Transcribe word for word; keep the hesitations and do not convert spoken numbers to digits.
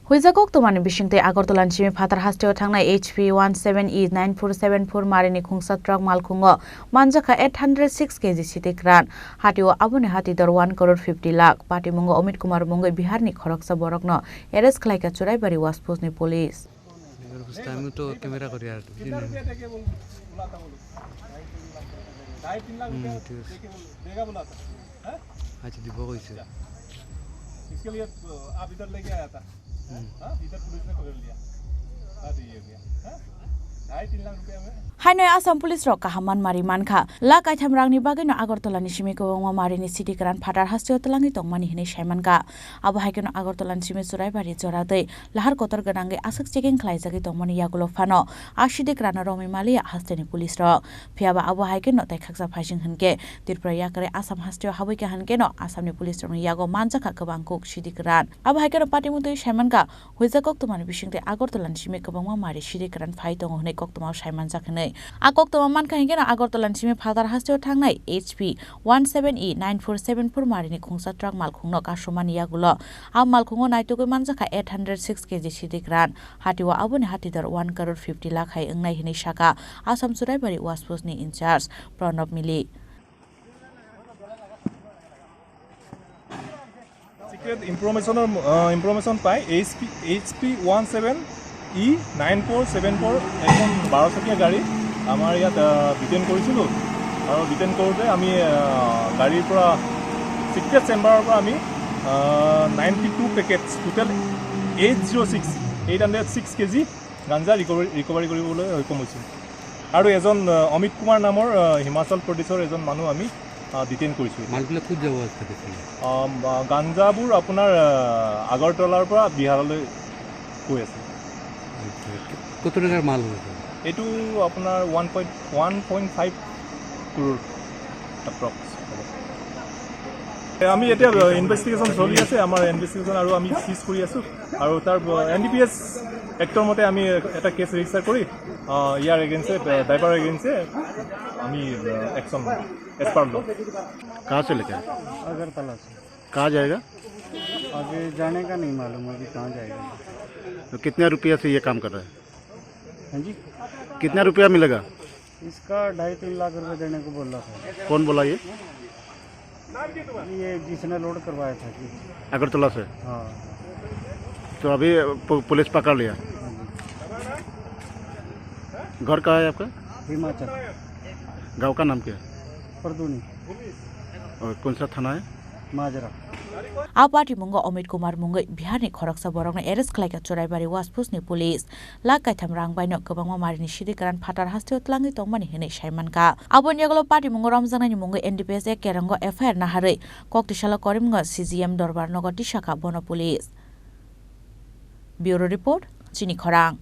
Huijak koktwmani bisingtwi Agartala ni simi phatar hasteo thangnai H P one seven E nine four seven four marini khungsa truck malkhungo manjakha eight hundred six K G sidi kwran. Hatio aboni hati dor one crore fifty lakh. Patimungo Amit Kumar mungwi Biharni khoroksa borokno arrest khlaikha Churaibari Waspusni police. Bwskango to camera kori ar. Hmm, thik ase. Acha, di bogo ise. इसके लिए, अ, आप इधर लेके आया था। Hmm. हाँ, इधर पुलिस ने पकड़ लिया। अभी ये हो गया। हाँ? ढाई तीन लाख रुपया में। Haino Assam police rok kaham man mari mankha. Lakh kaitham rangni bagwino Agartala ni simi kwbangma marini sidi kwran phatar hasteo twlangwi tongmani hinwi saimankha. Abo hai kheno Agartala ni simi Churaibari joratwi lahar kotor gwnangwi aswk checking khlaijagwi tongmani yagulo phano a sidi kwrano romwi maliya hasteni police rok. Phiyaba abo hai kheno tei khaksa phaising hinkhe Tripura yakarwi Assam hasteo habwi kha hinkhe no Assamni police rokni yago manjakha kwbang kuk sidi kwran. Abo hai kheno patimutwi saimankha, huijak koktwmani bisingtwi Agartala ni simi kwbangma mari sidi kwran phai tongo hwnwi koktwmao saimanjak hwnwi. A koktwma mankha hinkhe no Agartala ni simi phatar hasteo thangnai H P one seven E nine four seven four marini khungsa truck malkhungno kasumani yagulo a malkhungo naitugwi manjakha eight hundred six K G sidi kwran. Hatio aboni hati dor one crore fifty lakh hai wngnai hinwi sakha Assam Churaibari Waspusni in-charge Pranab Mili. Secret information, uh, information pi H P, H P one seven E nine four seven four এখন বাৰ চকীয়া গাড়ী আমাৰ ইয়াত, আহ, ডিটেইন কৰিছিলোঁ আৰু ডিটেইন কৰোঁতে আমি, আহ, গাড়ীৰ পৰা চিক্ৰেট চেম্বাৰৰ পৰা আমি, আহ, ninety two packets, total eight zero' six, eight hundred six KG গাঞ্জা ৰিকভাৰী, ৰিকভাৰী কৰিবলৈ সক্ষম হৈছোঁ। আৰু এজন, আহ, অমিত কুমাৰ নামৰ, আহ, হিমাচল প্ৰদেশৰ এজন মানুহ আমি, আহ, ডিটেইন কৰিছোঁ। মালবিলাক ক'ত যাব আজকে বেচিলে? আম, আহ, গাঞ্জাবোৰ আপোনাৰ, আহ, আগৰতলাৰ পৰা বিহাৰলৈ গৈ আছে। আচ্ছা, আচ্ছা। কত টাকার মাল হয়েছে? এইটো আপোনাৰ one point, one point five ক্ৰ'ৰ এপ্ৰক্স হ'ব। এ, আমি এতিয়া, আহ, ইনভেষ্টিগেশ্যন চলি আছে, আমাৰ ইনভেষ্টিগেশ্যন আৰু আমি চিজ কৰি আছোঁ। আৰু তাৰ, আহ, এন ডি পি এছ এক্টৰ মতে আমি এটা কেছ ৰেজিষ্টাৰ কৰি, আহ, ইয়াৰ এগেইনষ্টে, আহ, ড্ৰাইভাৰ এগেইনষ্টে আমি, আহ, একশ্যন এজ পাৰ ল'। कहाँ से लेके आए? अगरतला से। कहाँ जाएगा? आगे जाने का नहीं मालूम, अभी कहाँ जाएगा। तो कितने रुपया से ये काम कर रहा है? हाँ जी। कितना रुपया मिलेगा? इसका ढाई तीन लाख रुपए देने को बोल रहा था। कौन बोला ये? ये जिसने लोड करवाया था जी। अगरतला से? हाँ। तो अभी पु-, पुलिस पकड़ लिया? हाँ जी। घर कहाँ है आपका? हिमाचल। गाँव का नाम क्या है? परदुनी। और कौन सा थाना है? माजरा। A patimungo Amit Kumar mungwi Biharni khoroksa borokno arrest khlaikha Churaibari Waspusni police. Lakh kaitham rang baino kwbangma marini sidi kwran phatar hasteo twlangwi tongmani hinwi saimankha. Aboni yagulo patimungo romjaknaini mungwi N D P S A Kerongo F I R naharwi Koktisalo Korimganj C G M dorbar nogo tisakha bono police. Bureau Report, Chini Khorang.